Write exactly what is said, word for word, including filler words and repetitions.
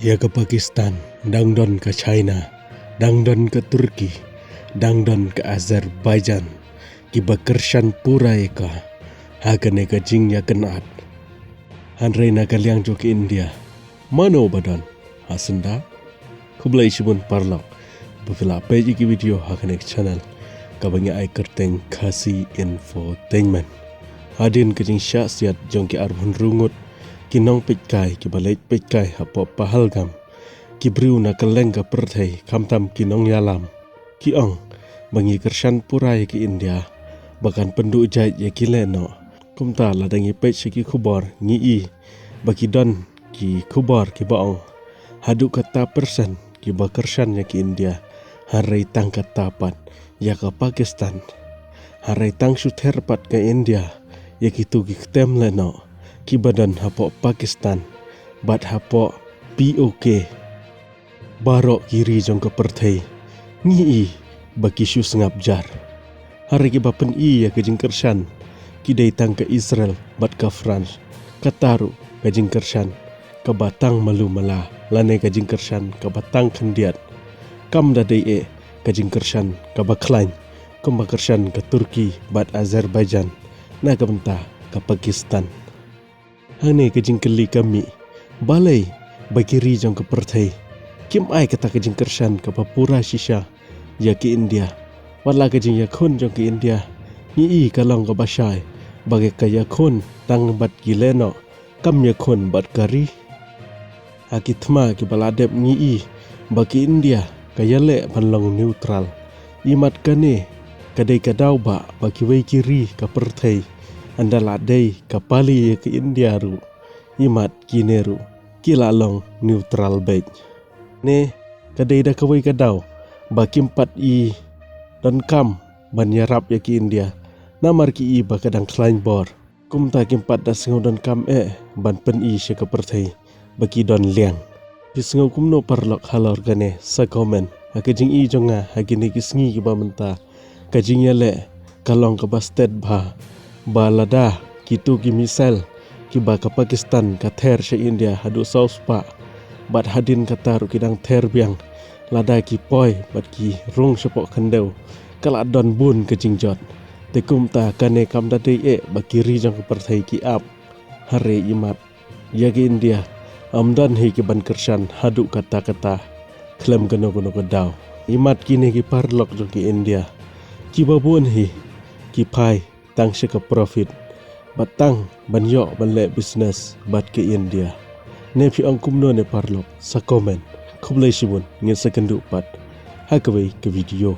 Ïa ka Pakistan, dang don ka China, dang don ka Turkey, dang don ka Azerbaijan, kiba kyrshan pura ïa ka ha kane ka jingïakynad. Hynrei na ka liang jong ka India, mano ba don ha syndah? Khublei shibun paralok ba phi la peit ïa ki video ha kane ka channel kaba ngi ai kyrteng Khasi Infotainment. Hadien ka jingshah siat jong ki arphew hynriew ngut ki nongpeitkai kiba leit peitkai hapoh Pahalgam, ki briew na kylleng ka pyrthei, khamtam ki nongïalam, ki ong ba ngi kyrshan pura ïa ka India ba kan pynduh jait ïa ki lehnoh. Kumta lada ngi peit sha ki khubor, ngi i ba ki don ki khubor kiba ong haduh kata persen kiba kyrshan ïa ka India, hynrei tang kata pat ïa ka Pakistan. Hynrei tang shu ther pat ka India ïa kitu ki ktem lehnoh kiba don hapoh Pakistan bad hapoh P O K. Baroh ki ri jong ka pyrthei ngi i ba ki shu sngap jar. Hynrei kiba pyni ïa ka jingkyrshan ki dei tang ka Israel bad ka France. Kata ruh ka jingkyrshan kaba tang malu mala, lane ka jingkyrshan kaba tang khyndiat. Kam da dei eh ka jingkyrshan kaba khlaiñ kumba kyrshan ka Turkey bad Azerbaijan na ka bynta ka Pakistan. Hangne ka jingkylli ka mih, balei ba ki ri jong ka pyrthei kim ai kata ka jingkyrshan kaba pura shisha ïa ka India? Wat la ka jingïakhun jong ka India, ngi i ka long kaba shai ba ka ïakhun tang bad ki lehnoh, kam ïakhun bad ka ri. Ha ki thma kiba la dep ngi i ba ka India ka ïaleh ban long neutral. Imat kane ka dei ka daw ba, ba kiwei ki ri ka pyrthei, ynda la dei ka pali ïa ka India ruh, imat kine ruh ki la long neutral beit. Ne ka dei da kawei ka daw ba kim pat i donkam ban ïarap ïa ka India, namar ki i ba ka dang khlaiñ bor. Kumta kim pat da sngew donkam eh ban pyni sha ka pyrthei ba ki don liang. Phi sngew kumno paralok halor kane? Sa comment. Ha ka jing-i jong nga ha kine ki sngi kiba mynta, ka jingïaleh ka long kaba stet bha, ba lada kitu ki missile kiba ka Pakistan ka ther sha India haduh saw spah, bad hadien kata ruh ki dang ther biang, lada ki poi bad ki rung shapoh khyndew, ka la don bun ka jingjot. Te kumta kane kam da dei eh ba ki ri jong ka pyrthei ki ap. Hynrei imat ïa ka India, ym don hi ki ban kyrshan haduh katta katta khlem kano kano ka daw. Imat kine ki paralok jong ka India, kiba bun hi ki phai tang sha ka profit, bad tang ban ïoh ban leh business bad ka India. Ne phi ong kumno ne paralok? Sa comment. Khublei shibun, ngin sa kynduh pat ha kawei ka video.